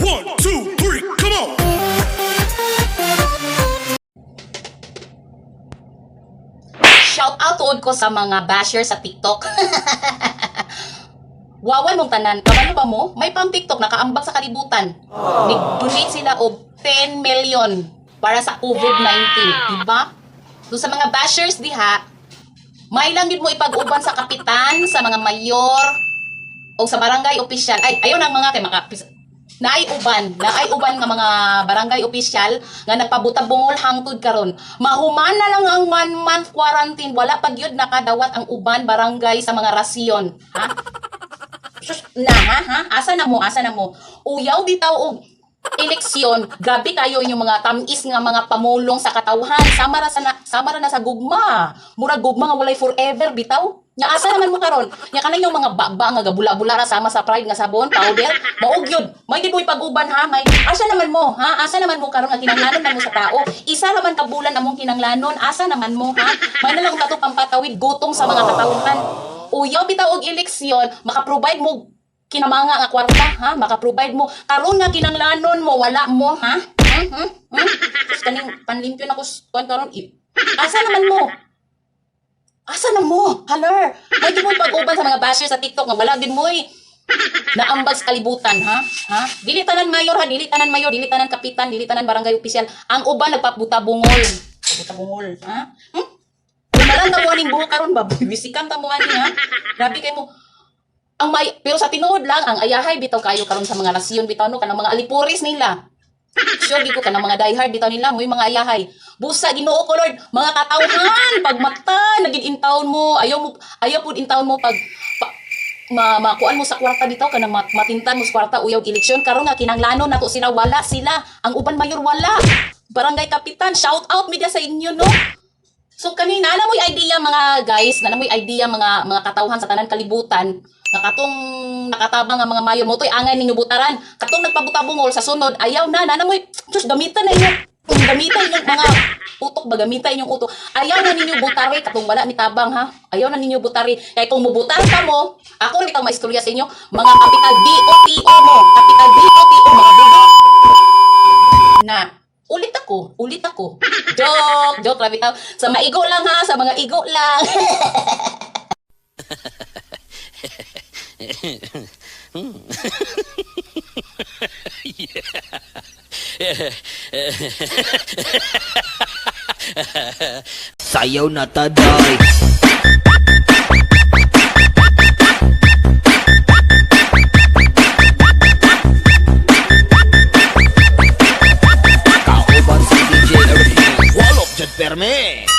One, two, three, come on! Shout out tuod ko sa mga basher sa TikTok. Wawan mong tanan, kabalo ba mo? May pang TikTok nakaambag sa kalibutan. Nag-donate sila og 10 million para sa COVID-19, di ba? So sa mga bashers diha, may lang gid mo ipag-uban sa kapitan, sa mga mayor, o sa barangay opisyal. Ay, ayaw nang mga kay maka naay uban nga mga barangay opisyal nga nagpabuta-bungol hangtod karon. Mahuman na lang ang one month quarantine, wala pa gyud nakadawat ang uban barangay sa mga rasyon. Ha? Sus, na ha, ha? Asa na mo? Asa na mo? Uyaw bitaw og eleksyon, grabe kayo inyong mga tamis nga mga pamulong sa katawhan. Sama ra sa na, sama ra na sa gugma. Murag gugma nga walay forever bitaw. Nya asa naman mo karon? Nya kanang yung mga baba nga gabula-bula ra sama sa Pride nga sabon, powder, maog yun. May gid mo'y pag-uban ha, may asa naman mo ha? Asa naman mo karon nga kinanglanon man mo sa tao? Isa ra man ka bulan among kinanglanon, asa naman mo ha? May na lang kato pampatawid gutom sa mga katawhan. Uyaw bitaw og eleksyon, maka-provide mo kinamanga nga kwarta ha, maka-provide mo karon nga kinanglanon mo, wala mo ha. Hmm, hmm, hmm. Sus, kaning panlimpyo na ko kuan karon. Asa naman mo? Asa na mo? Haler. May di mo pag-uban sa mga basher sa TikTok nga wala gid mo eh. Naambag sa kalibutan ha? Ha? Dili tanan mayor ha, dili tanan mayor, dili tanan kapitan, dili tanan barangay opisyal. Ang uban nagpabuta bungol. Pabuta bungol, ha? Hmm? Kumalang na mo aning buhok karon ba? Bisikan ta mo ani ha. Grabe kay mo. Ang may pero sa tinuod lang ang ayahay bitaw kayo karon sa mga nasyon bitaw no, kanang mga alipuris nila. Sure gid ko kanang mga diehard bitaw nila mo'y mga ayahay. Busa Ginoo ko Lord, mga katawhan pag mata nagid in town mo, ayaw mo ayaw pud in town mo pag pa, ma makuan mo sa kwarta bitaw kanang matintan mo sa kwarta uyaw eleksyon karon nga kinanglanon nato sila, wala sila. Ang uban mayor wala. Barangay kapitan, shout out media sa inyo no. So kanina, alam mo'y idea mga guys, alam mo'y idea mga mga katawhan sa tanan kalibutan, nga katong nakatabang nga mga mayor mo to'y angay ninyo butaran. Katong nagpabuta-bungol sa sunod, ayaw na, nana mo'y, sus, gamitan na inyo. Kung gamitan inyong mga utok ba, gamitan inyong utok. Ayaw na ninyo butari, katong wala ni tabang ha. Ayaw na ninyo butari. Kaya kung mubutar ka mo, ako rin itong maistorya sa inyo, mga capital B-O-T-O mo, capital B-O-T-O, mga bugo na ulit ako, ulit ako. Joke, joke lang bitaw. Sa maigo lang ha, sa mga igo lang. Sayaw na taday. Kauban si DJ Ernie. Walok jud perme.